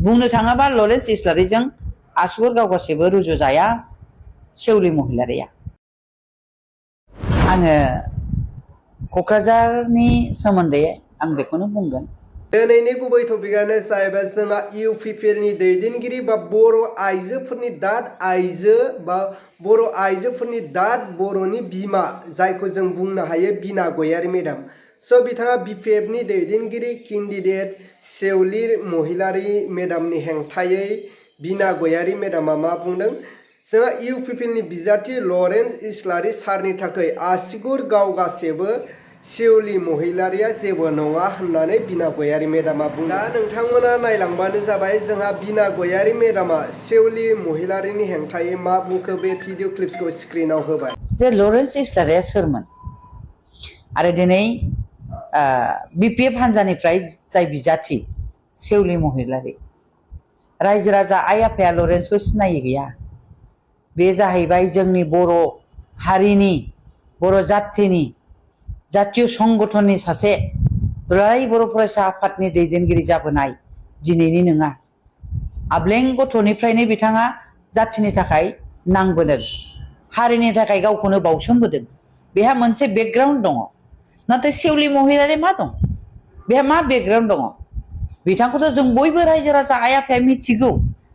बुंनो थाङोबा लरेन्स इस्लारिजों आसुगुर गावगासेबो रुजुजाया सेउलि महिलारिया। आङो क'क्राझारनि सोमोन्दै आं बेखौनो बुंगोन। दिनैनि गुबै टपिकआनो जाहैबाय जोंहा इउपिपिएलनि दैदेनगिरि बा बर' आइजोफोरनि दाद आइजो बा बर' आइजोफोरनि दाद बर'नि बिमा जायखौ जों बुंनो हायो बिना गयारि मेडाम। स' बिथाङा बिपिएफनि दैदेनगिरि केन्डिडेट सेउलि महिलारि मेडामनि हेंथायै बिना गयारि मेडामा मा बुंदों? जोंहा इउपिपिएलनि बिजाथि लरेन्स इस्लारि सारनि थाखाय आसिगुर गावगासेबो सेउलि महिलारिया जेबो नङा होननानै बिना गयारि मेडामा बुंदों। दा नोंथांमोना नायलांबानो जाबाय जोंहा बिना गयारि मेडामा सेउलि महिलारिनि हेंथायै मा बुंखो। बे भिडिअ क्लिप्सखौ स्क्रिनाव होबाय। जे लरेन्स इस्लारिया सोरमोन आरो दिनै बिपिएफ हान्जानिफ्राय जाय बिजाथि सेउलि महिलारि, रायजो राजा आइ आफाया लरेन्सखौ सिनायै गैया। बे जाहैबाय जोंनि बर' हारिनि बर' जाथिनि जातीय संगठननि सासे दुलाराय बर' फरायसा आफादनि दैदेनगिरि जाबोनाय दिनैनि नङा। आब्लें गथ'निफ्रायनो बिथाङा जाथिनि थाखाय नांबोदों, हारिनि थाखाय गावखौनो बाउसोमबोदों। बेहा मोनसे बेकग्राउन्ड दङ। नाथाय सेउलि महिलारि मा दं? बेहा मा बेकग्राउन्ड दङ? बिथांखौथ' जों बयबो रायजो राजा आइ आफाया मिथिगौ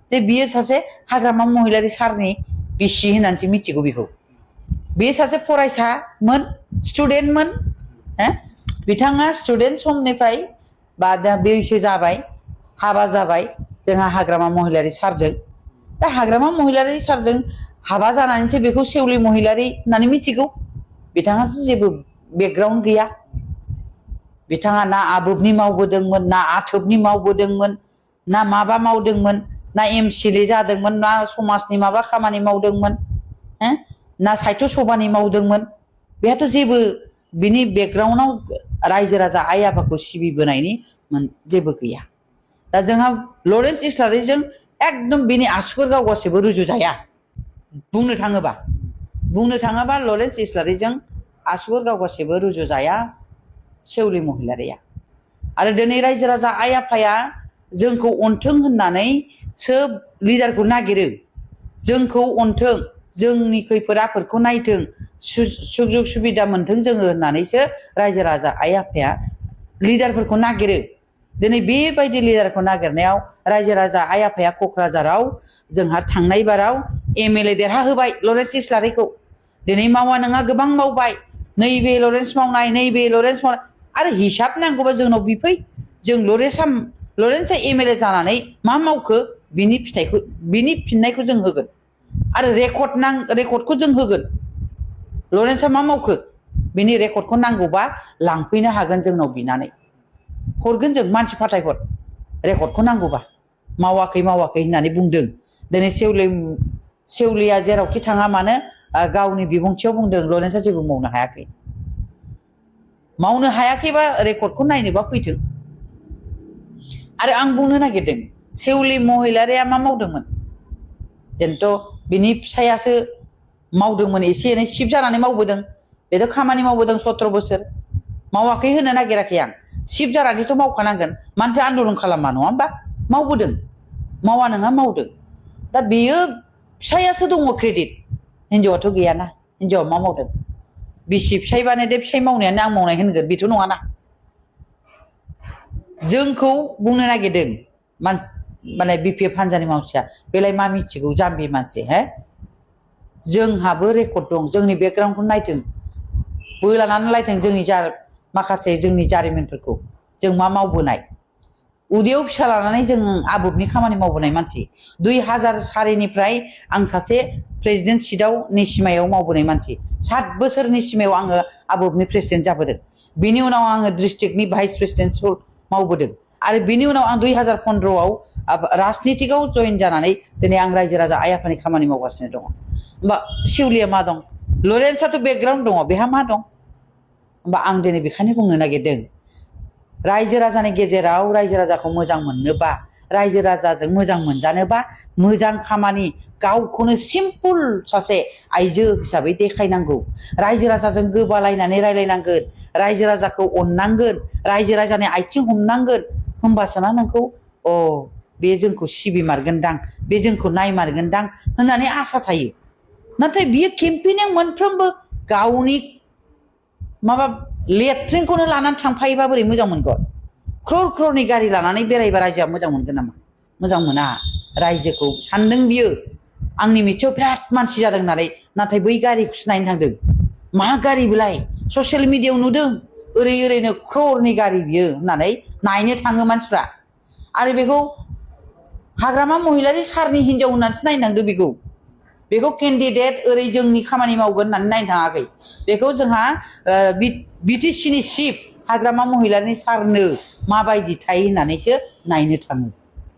जे बियो सासे हाग्रामा महिलारि सारनि बिसि होननानैसो मिथिगौ बेखौ। बे सासे फरायसामोन, स्टुडेन्टमोन। बिथाङा स्टुडेन्ट समनिफ्राय बा दा बैसो जाबाय, हाबा जाबाय जोंहा हाग्रामा महिलारि सारजों। दा हाग्रामा महिलारि सारजों हाबा जानानैसो बेखौ सेउलि महिलारि होननानै मिथिगौ। बिथाङाथ' जेबो बेकग्राउन्ड गैया। बिथाङा ना आबोबनि मावबोदोंमोन, ना आथोबनि मावबोदोंमोन, ना माबा मावदोंमोन, ना एमसिएलए जादोंमोन, ना समाजनि माबा खामानि मावदोंमोन, ना साहित्य सभानि मावदोंमोन। बेहाथ' जेबो बिनि बेकग्राउन्डआव रायजो राजा आइ आफाखौ सिबिबोनायनि जेबो गैया। दा जोंहा लरेन्स इस्लारिजों एकदम बिनि आसुगुर गावगासेबो रुजुजाया। बुंनो थाङोबा लरेन्स इस्लारिजों आसुगुर गावगासेबो रुजुजाया सेउलि महिलारिया। आरो दिनै रायजो राजा आइ आफाया जोंखौ अनथों होननानैसो लिडारखौ नागिरो। जोंखौ अनथों, जोंनि खैफोद आफोदखौ नायथों, सुजुग सुबिदा मोनथों जोङो होननानैसो रायजो राजा आइ आफाया लिडारफोरखौ नागिरो। दिनै बेबायदि लिडारखौ नागिरनायाव रायजो राजा आइ आफाया क'क्राझाराव जोंहा थांनाय बाराव एमएलए देरहाहोबाय लरेन्स इस्लारिखौ। दिनै मावा नङा गोबां मावबाय, नैबे लरेन्स मावनाय, नैबे लरेन्स मावनाय। आरो हिसाब नांगौबा जोंनाव बिफै, जों लरेन्सआ एमएलए जानानै मा मावखो बिनि फिथाइखौ, बिनि फिननायखौ जों होगोन। आरो रेकर्डखौ जों होगोन। लरेन्सआ मा मावखो बिनि रेकर्डखौ नांगौबा लांफैनो हागोन, जोंनाव बिनानै हरगोन जों। मानसि फाथायहर, रेकर्डखौ नांगौबा। मावाखै होननानै बुंदों। दिनै सेउलिया जेरावखि थाङा मानो गावनि बिबुंथियाव बुंदों लरेन्सआ जेबो मावनो हायाखै। मावनो हायाखैबा रेकर्डखौ नायनोबा फैथों। आरो आं बुंनो नागिरदों सेउलि महिलारिया मा मावदोंमोन? जेनथ' बिनि फिसायासो मावदोंमोन, एसे एनै सिफ जानानै मावबोदों। बेथ' खामानि मावबोदों 17 बोसोर। मावाखै होनो नागिराखै आं। सिफ जानानैथ' मावखानांगोन, मानोथो आन्दलन खालामा, नङा होमबा? मावबोदों, मावा नङा मावदों। दा बेयो फिसायासो दङ क्रेडिट, हिनजावआथ' गैयाना। हिनजावआ मा मावदों? बिसि फिसायबानो दे फिसाय मावनायानो आं मावनाय होनगोन, बेथ' नङाना। जोंखौ बुंनो नागिरदों माने बिपिएफ हान्जानि मानसिया, बेलाय मा मिथिगौ जाम्बि मानसि। जोंहाबो रेकर्ड दं, जोंनि बेकग्राउन्डखौ नायथों, बोलानानै लायथों माखासे जोंनि जारिमिनफोरखौ, जों मा मावबोनाय। उदैयाव फिसा लानानै जों आबोबनि खामानि मावबोनाय मानसि। 2004निफ्राय आं सासे प्रेसिडेन्ट सिटआव निसिमायाव मावबोनाय मानसि। 7 बोसोर निसिमायाव आङो आबोबनि प्रेसिडेन्ट जाबोदों। बिनि उनाव आङो डिस्ट्रिक्टनि भाइस प्रेसिडेन्ट मावबोदों। आरो बिनि उनाव आं 2015आव राजनितिकआव जइन जानानै दिनै आं रायजो राजा आइ आफानि खामानि मावगासिनो दङ। होमबा सेउलिया मा दं? लरेन्सआथ' बेकग्राउन्ड दङ, बेहा मा दं? होमबा आं दिनै बेखायनो बुंनो नागिरदों, रायजो राजानि गेजेराव रायजो राजाखौ मोजां मोननोबा, रायजो राजाजों मोजां मोनजानोबा मोजां खामानि, गावखौनो सिम्पोल सासे आइजो हिसाबै देखायनांगौ। रायजो राजाजों गोबालायनानै रायलायनांगोन, रायजो राजाखौ अननांगोन, रायजो राजानि आथिं हमनांगोन। होमबासोना नोंखौ बे जोंखौ सिबिमारगोनदां बे जोंखौ नायमारगोनदां होननानै आसा थायो नाथाय बियो केम्पेनिं मोनफ्रोमबो गावनि माबा लेट्रिनखौनो लानानै थांफायोबा बोरै मोजां मोनगोन क्र'रनि गारि लानानै बेरायबा रायजोआ मोजां मोनगोन नामा मोजां मोना रायजोखौ सानदों बियो आंनि मिथियाव बिराद मानसि जादों होननानै नाथाय बै गारिखौसो नायनो थांदों मा गारि बेलाय ससियेल मिडियायाव नुदों ओरैनो क्र'रनि गारि बियो होननानै नायनो थाङो मानसिफ्रा आरो बेखौ हाग्रामा महिलारि सारनि हिनजाव होननानैसो नायनो थांदों बेखौ केन्डिडेट ओरै जोंनि खामानि मावगोन होननानै नायनो थाङाखै बेखौ जोंहा बिटिसिनि चिफ हाग्रामा महिलारिनि सारनो माबायदि थायो होननानैसो नायनो थाङो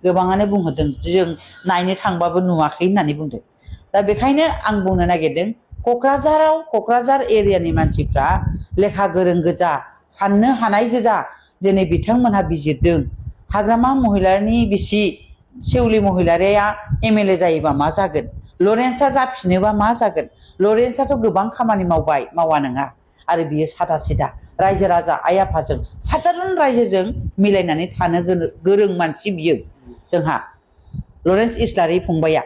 गोबाङानो बुंहरदों जों नायनो थांबाबो नुवाखै होननानै बुंदों दा बेखायनो आं बुंनो नागिरदों क'क्राझार एरियानि मानसिफ्रा लेखा गोरों गोजा साननो हानाय गोजा दिनै बिथांमोनहा बिजिरदों हाग्रामा महिलारिनि बिसि सेउलि महिलारिया एमएलए जायोबा मा जागोन लरेन्सआ जाफिनोबा मा जागोन लरेन्सआथ' गोबां खामानि मावबाय मावा नङा आरो बियो सादा सिदा रायजो राजा आइ आफाजों साधारन रायजोजों मिलायनानै थानो गोरों मानसि बियो जोंहा लरेन्स इस्लारि फंबाया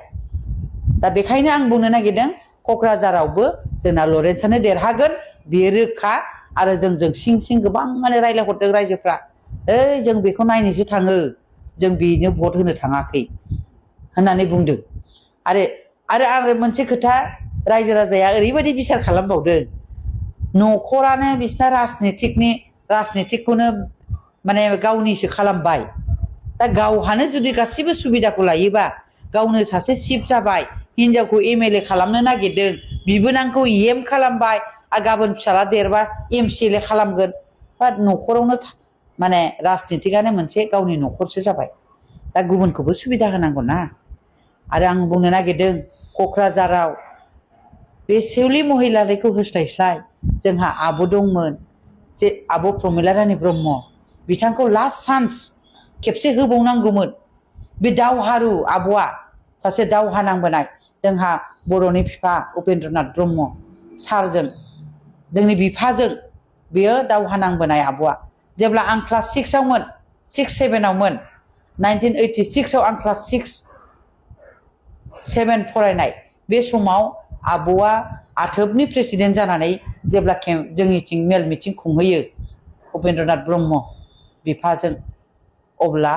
दा बेखायनो आं बुंनो नागिरदों क'क्राझारावबो जोंना लरेन्सआनो देरहागोन बियो रोखा आरो जोंजों सिं गोबाङानो रायज्लायहरदों रायजोफ्रा जों बेखौ नायनोसो थाङो जों बेनो भट होनो थाङाखै होननानै बुंदों आरो मोनसे खोथा रायजो राजाया ओरैबायदि बिसार खालामबावदों न'खरानो बिसिना राजनितिकखौनो माने गावनिसो खालामबाय दा गावहानो जुदि गासैबो सुबिदाखौ लायोबा गावनो सासे चिफ जाबाय हिनजावखौ एमएलए खालामनो नागिरदों बिबोनांखौ एम खालामबाय आरो गाबोन फिसाला देरबा एमसिएलए खालामगोन बा न'खरावनो माने राजनितिकआनो मोनसे गावनि न'खरसो जाबाय दा गुबुनखौबो सुबिदा होनांगौ ना आरो आं बुंनो नागिरदों क'क्राझाराव बे सेउलि महिलारिखौ होस्लायस्लाय जोंहा आब' दंमोन जे आब' प्रमिला रानि ब्रह्म बिथांखौ लास्ट चान्स खेबसे होबावनांगौमोन बे दावहारु आब'आ सासे दावहा नांबोनाय जोंहा बर'नि बिफा उपेन्द्रनाथ ब्रह्म सारजों जोंनि बिफाजों बियो दावहा नांबोनाय आब'आ जेब्ला आं क्लास 6आवमोन 6-7आवमोन 1986आव आं क्लास 6-7 फरायनाय बे समाव आब'आ आथोबनि प्रेसिडेन्ट जानानै जेब्ला जोंनिथिं मेल मिटिं खुंहैयो उपेन्द्रनाथ ब्रह्म बिफाजों अब्ला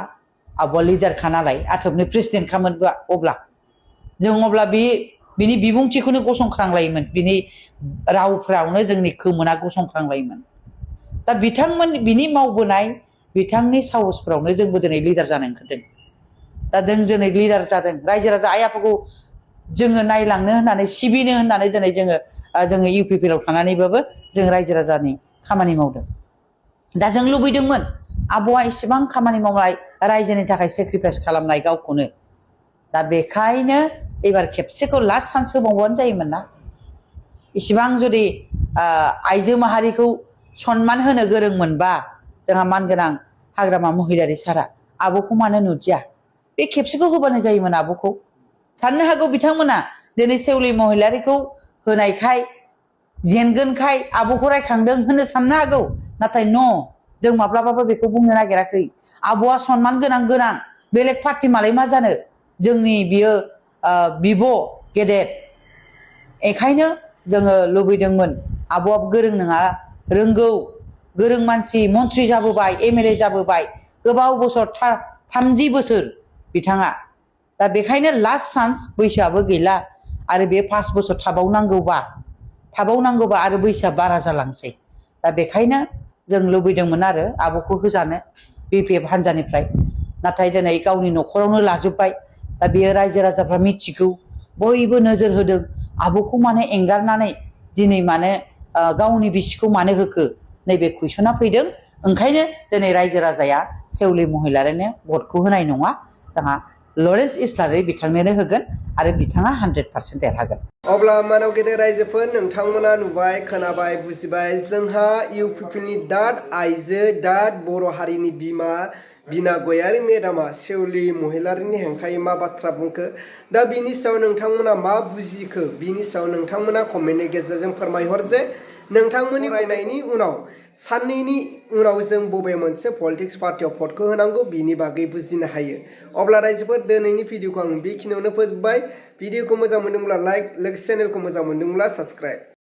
आब'आ लिडारखा नालाय आथोबनि प्रेसिडेन्टखामोन अब्ला बिनि बिबुंथिखौनो गसंख्रांलायोमोन बिनि रावफ्रावनो जोंनि खोमोना गसंख्रांलायोमोन दा बिनि मावबोनाय बिथांनि साहसफ्रावनो जोंबो दिनै लिडार जानो ओंखारदों दा जों दिनै लिडार जादों रायजो राजा आइ आफाखौ जोङो नायलांनो होननानै सिबिनो होननानै दिनै जोङो इउपिपिएलआव थानानैबाबो जों रायजो राजानि खामानि मावदों दा जों लुबैदोंमोन आब'आ इसेबां खामानि मावनाय रायजोनि थाखाय सेक्रिफाइस खालामनाय गावखौनो दा बेखायनो एबार खेबसेखौ लास्ट चान्स होबावबानो जायोमोन ना इसिबां जुदि आइजो माहारिखौ सनमान होनो गोरोंमोनबा जोंहा मानगोनां हाग्रामा महिलारि सारा आब'खौ मानो नुदिया बे खेबसेखौ होबानो जायोमोन आब'खौ साननो हागौ बिथांमोना दिनै सेउलि महिलारिखौ होनायखाय जेनगोनखाय आब'खौ रायखांदों होननो साननो हागौ नाथाय जों माब्लाबाबो बेखौ बुंनो नागिराखै आब'आ सनमान गोनां बेलेग पार्टि मालाय मा जानो जोंनि बियो बिब' गेदेर एखायनो जोङो लुबैदोंमोन आब'आ गोरों नङा रोंगौ गोरों मानसि मन्थ्रि जाबोबाय एमएलए जाबोबाय गोबाव बोसोर 30 बोसोर बिथाङा दा बेखायनो लास्ट चान्स बैसोआबो गैला आरो बे 5 बोसोर थाबावनांगौबा आरो बैसोआ बारा जालांसै दा बेखायनो जों लुबैदोंमोन आरो आब'खौ होजानो बिपिएफ हान्जानिफ्राय नाथाय दिनै गावनि न'खरावनो लाजोबबाय दा बेयो रायजो राजाफ्रा मिथिगौ बयबो नोजोर होदों आब'खौ मानो एंगारनानै दिनै मानो गावनि बिसिखौ मानो होखो नैबे कुइसना फैदों ओंखायनो दिनै रायजो राजाया सेउलि महिलारिनो भटखौ होनाय नङा जोंहा लरेन्स इस्लारि बिथांनोनो होगोन आरो बिथाङा 100% देरहागोन अब्ला मानव गेदेर रायजोफोर नोंथांमोना नुबाय खोनाबाय बुजिबाय जोंहा इउपिपिएलनि आइजो बर' हारिनि बिमा बिना गयारि मेदामा सेउलि महिलारिनि हेंथायै मा बाथ्रा बुंखो दा बिनि सायाव नोंथांमोना मा बुजिखो बिनि सायाव नोंथांमोना कमेन्टनि गेजेरजों फोरमायहर जे नोंथांमोननि फरायनायनि उनाव साननैनि उनाव जों बबे मोनसे पलिटिक्स पार्टियाव भटखौ होनांगौ बिनि बागै बुजिनो हायो। अब्ला रायजोफोर दिनैनि भिडिअखौ आं बेखिनियावनो फोजोबबाय। भिडिअखौ मोजां मोनदोंब्ला लाइक, लोगोसे चेनेलखौ मोजां मोनदोंब्ला साबस्क्राइब।